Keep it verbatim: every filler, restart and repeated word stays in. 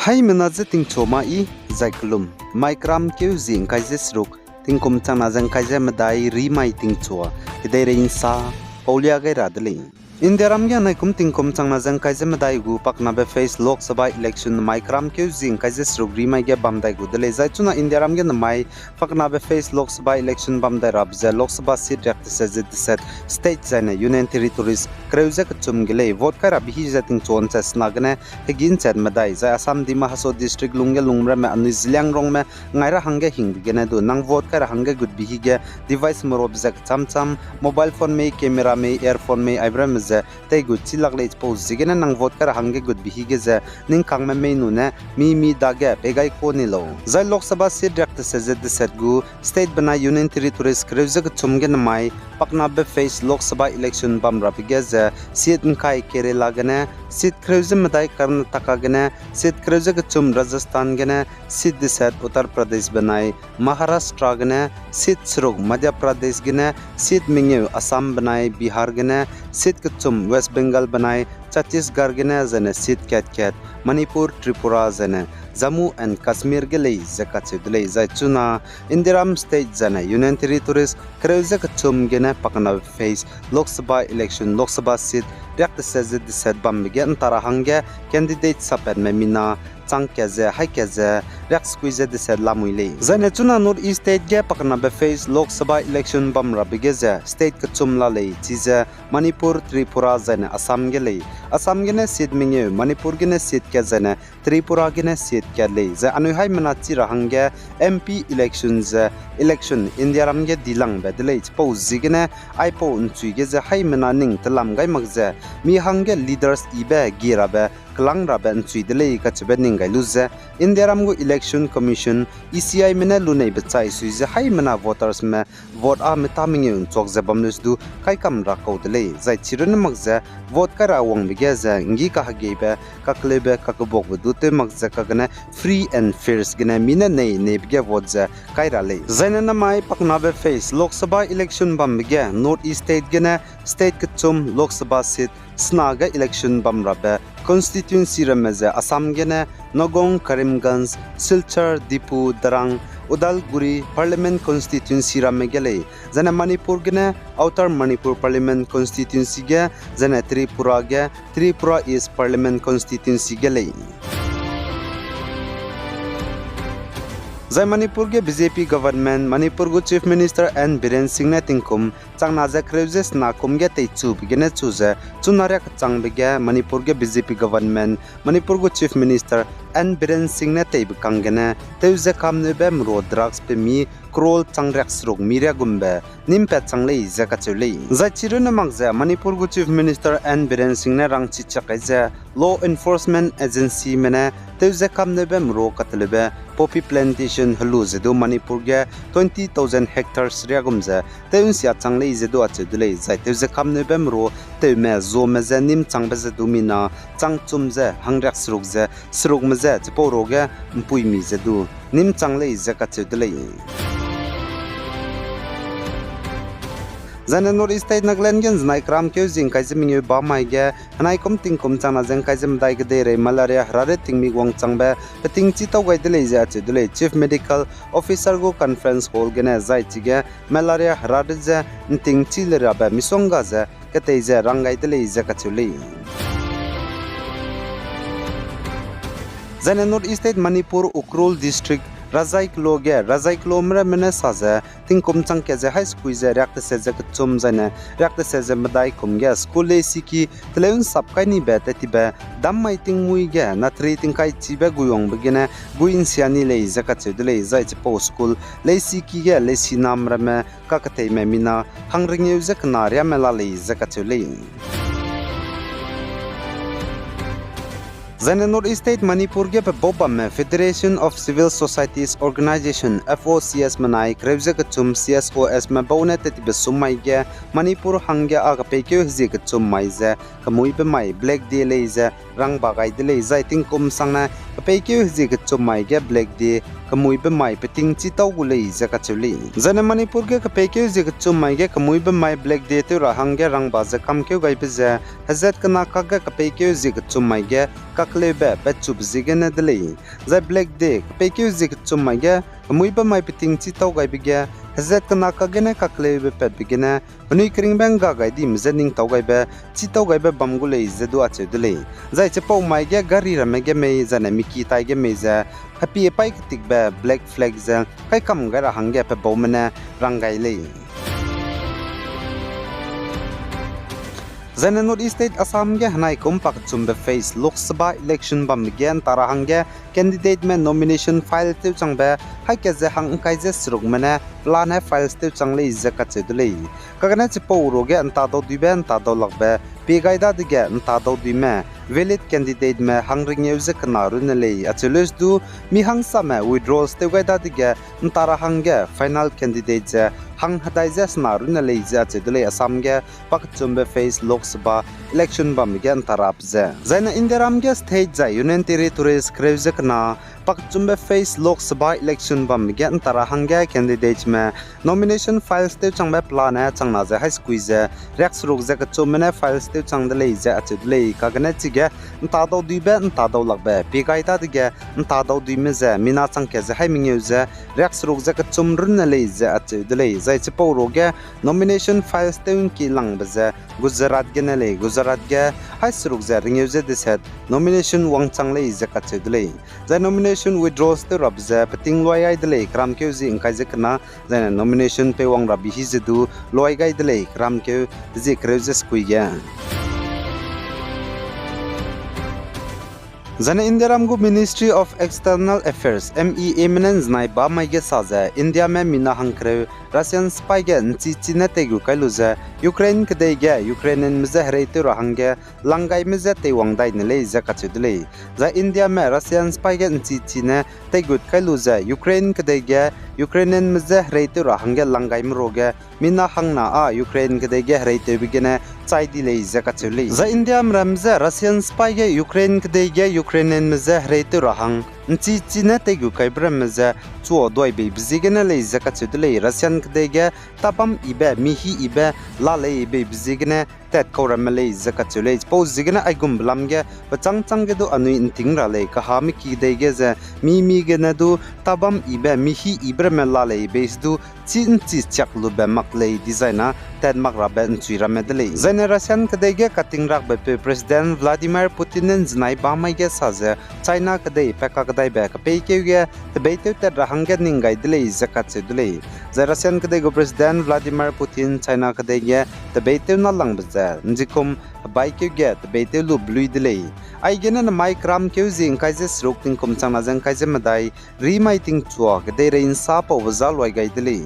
Haimena je tingchua ma i, zai kelum, mai keram keu zie ngkai ze seruk, tingkum changna ze ngkai ze medai rimai tingchua, kedeirei nsa, paulia gai ra de lei. Indiaram ge naikum tingkum changna ze ngkai ze medai gu paknabe phase Lok Sabha election mai keram keu zie ngkai ze seruk rimai ge bam dai gu de lei. Zai chuna Indiaram ge namai paknabe phase Lok Sabha election bam dai rabe ze Lok Sabha seat riak teset ze deset state zaine Union Territories kereu ze kechum ge lei. Vote kai rabe hi ze tingchua nchat sena gene hegî nchat medai, zai Assam Dima Hasao district lungge lungme ramme anui Zeliangrongme ngai ra hangge hingbe gene du nang vote kai ra hangge gutbe hi ge device merobe ze kecham cham, mobile phone mei, camera mei, earphone mei, aibe ramme ze tei gut chi lak lei. Chipau ziegene nang vote kai ra hangge gutbe hi ge ze ning kangme mei nune mi mi dage pei gai ka ni lau. Zai Lok Sabha seat riak teset ze deset gu state benai Union Territories kereu ze kechum gene mai paknabe phase Lok Sabha election bam rabe ge ze seat ngkai Kerala gene, seat kereu ze medai Karnataka gene, seat kereu ze kechum Rajasthan gene, seat deset Uttar Pradesh benai Maharashtra gene, seat seruk Madhya Pradesh gene, seat mengeu Assam benai Bihar gene, seat kechum West Bengal benai Chhattisgarh gene, zaine seat kat kat Manipur, Tripura zaine Jammu and Kashmir ge lei ze kacheu de lei. Zai chuna Indiaram state zaine Union Territories kereu ze kechum gene paknabe phase Lok Sabha election, Lok Sabha seat riak teset ze deset bambe ge nta ra hangge candidate sapatme mina chang kat ze, hai kat ze, riak sekui ze deset lamui lei. Zaine chuna North East state ge paknabe phase Lok Sabha election bam rabe ge ze state kechum la lei, chize Manipur, Tripura zaine Assam ge lei. Assam gene seat mengeu, Manipur gene seat kat zaine Tripura gene seat kat lei. Zai anui haimena chi ra hangge M P election ze election Indiaram ge dilangbe de lei. Chipau ziegene aipau nchui ge ze haimena ning telam gai mak ze mi hangge leaders yibe gie rabe kelang rabe nchui de lei kacheube ning gai lu ze Indiaram gu Election Commission, E C I me ne luneibe chai sui ze haimena votersme vote â meta mengeu nchuak ze bam lu se du kaikam ra kau de lei. Zai chirunne mak ze vote kai ra wangbe ge ze nggi kahegeibe, kakeleube, kakebuakbe du tew mak ze kagene free and fair gene mi ne nei neibe ge vote ze kai ra lei. Zaine namai paknabe phase Lok Sabha election bambe ge North East state gene state kechum Lok Sabha seat sena ge election bam rabe constituency ramme ze Assam gene Nagaon, Karimganj, Silchar, Diphu, Darrang, Udalguri Parliament Constituency ramme ge lei. Zaine Manipur gene Outer Manipur Parliament Constituency ge, zaine Tripura ge Tripura East Parliament Constituency ge lei. Zai Manipur ge B J P government, Manipur gu Chief Minister N Biren Singh ne tingkum changna ze kereu ze sena kum ge teichube gene chu ze, chuna riak kechangbe ge Manipur ge B J P government, Manipur gu Chief Minister N Biren Singh ne teibe kang gene, tew ze kamneube merua drugs pemi crore chang riak seruk mi riak gumbe nîm pat chang lei ze kacheu lei. Zai chirunne mak ze Manipur gu Chief Minister N Biren Singh ne rangchi chak kai ze law enforcement agencyme ne tew ze kamneube merua kateleube poppy plantation helu ze du Manipur ge twenty thousand hectares riak gum ze tew nsia chang lei ze du acheu de lei. Zai tew ze kamneube merua tewme zuame ze nîm changbe ze du mina chang chum ze hangriak seruk ze serukme ze chipau ruage mpuimi ze du nîm chang lei ze kacheu de lei. Zaine North East State Nagaland ge nzenai keram keu zie ngkai ze mengeu bam mai ge, henai kum tingkum changna ze ngkai ze medai kedeirei malaria herarit tingmik wangchangbe peting chî tau gai de lei ze acheu de lei. Chief Medical Officer gu conference hall gene zai chige malaria herarit ze nting chî le rabe misongga ze ketei ze rang gai de lei ze kacheu lei. Zaine North East State Manipur Ukhrul District Razaiklo ge Razaiklo meramme ne sa ze tingkum chang kat ze hai sekui ze riak teset ze kechum zaine riak teset ze medai kum ge school leisiki teleu nsap kai nibe tat tibe dam mai tingmuî ge natri tingkai chibe guiwangbe gene gui nsia ni lei ze kacheu de lei. Zai chipau school leisiki ge leisi nam ramme kaketeime mina hangrengeu ze kena riame la lei ze kacheu lei. Zaine North East State Manipur ge pebau bamme Federation of Civil Societies Organisation, F O C S menai kereu ze kechum C S O S me bau ne tat tibe sum mai ge Manipur hangge a kepeikeu hezie kechum mai ze kemuîbe mai Black Day lei ze rangba gai de lei. Zai tingkum sangne kepeikeu hezie kechum mai ge Black Day kemuîbe mai peting chî tau gu lei ze kacheu lei. Zaine Manipur ge kepeikeu hezie kechum mai ge kemuîbe mai Black Day tew ra hangge rangba ze kamkeu gaibe ze hezat kena kakge kepeikeu hezie kechum mai ge kakleube patchube ziegene de lei. Zai Black Day, kepeikeu zie kechum mai ge, hemuibe mai peting chî tau gaibe ge, hezat kena kagene kakleube patbe gene, penui keringbe ngga gai dime je ning tau gaibe, chî tau gaibe bam gu lei ze du acheu de lei. Zai chipau mai ge gari ramme ge mei, zaine miki tai ge mei ze, hepie paî ketikbe Black Flag ze, haî kam gai ra hangge pebaume ne rang gai lei. Zaine North East State Assam ge henai kum pakechumbe phase Lok Sabha election bambe ge nta ra hangge candidateme nomination file tewchangbe haî kat ze hang ngkai ze serukme ne pelane files tewchang lei ze kacheu de lei. Kagane chipau ruage nta dau duibe nta dau lakbe pie gai dadege nta dau duime valid candidateme hang ringeu ze kena runne lei acheu leuse du, mi hangsame withdrawals tew gai dadege nta ra hangge final candidate ze hang hedai ze sena runne lei ze acheu de lei Assam ge pakechumbe phase Lok Sabha election bambe ge nta rabe ze. Zaine Indiaram ge state zai Union Territories kereu ze kena pakechumbe phase Lok Sabha election bambe ge nta ra hangge candidateme nomination files tewchangbe pelane changna ze haî sekui ze riakseruk ze kechumme ne files tewchang de lei ze acheu de lei. Kagane chige nta dau duibe nta dau lakbe pie gai dadege nta dau duime ze mina chang kat ze haî mengeu ze riakseruk ze kechum runne lei ze acheu de lei. Zai chipau ruage nomination files tew ngki langbe ze Gujarat gene lei. Gujarat ge haî seruk ze ringeu ze deset nomination wangchang lei ze kacheu de lei. Zai nomination withdrawals tew rabe ze peting luai gai de lei, keramkeu zie ngkai ze kena, zaine nomination peiwang rabe hi ze du luai gai de lei, keramkeu zie kereu ze sekui ge. Zaine Indiaram gu Ministry of External Affairs, M E A me ne nzenai ba mai ge sa ze, Indiame mina hangkereu Russian sipai ge nchi chi ne teigu kai lu ze, Ukraine kedei ge Ukrainianme je hereitew ra hangge langgaime je teiwang dai ne lei ze kacheu de lei. Zai Indiame Russian sipai ge nchi chi ne teigut kai lu ze Ukraine kedei ge Ukrainianme je hereitew ra hangge langgaime ruage mina hangna â Ukraine kedei ge hereitewbe gene chai di lei ze kacheu lei. Zai Indiame ramme je Russian sipai ge Ukraine kedei ge Ukrainianme je hereitew ra hang nchi chi ne teigu kaibe ramme ze chua duai beibe ziegene lei ze kacheu de lei. Russian kedei ge tabam yibe, mi hî yibe, la lei beibe ziegene tat kau ramme lei ze kacheu lei. Chipau ziegene aigumbe lam ge pechâng châng ge du anui nting ra lei, kahame ki kedei ge ze mi mi gene du tabam yibe, mi hî yibe ramme la lei bei se du chî nchi chiak lube mak lei dizai na tat mak rabe nchui ramme de lei. Zaine Russian kedei ge katingrakbe peu President Vladimir Putin ne nzenai ba mai ge sa ze China kedei pa kakdaibe kepeikeu ge tebeitew tat ra hangge ning gai de lei ze kacheu de lei. Zai Russian kedei gu President Vladimir Putin China kedei ge tebeitew na langbe ze nzikum hebaikeu ge tebeitew lube lui de lei. Aigene nemai keramkeu zie ngkai ze seruk tingkum changna ze ngkai ze medai, rimai tingchua kedeirei nsa paube za luai gai de lei.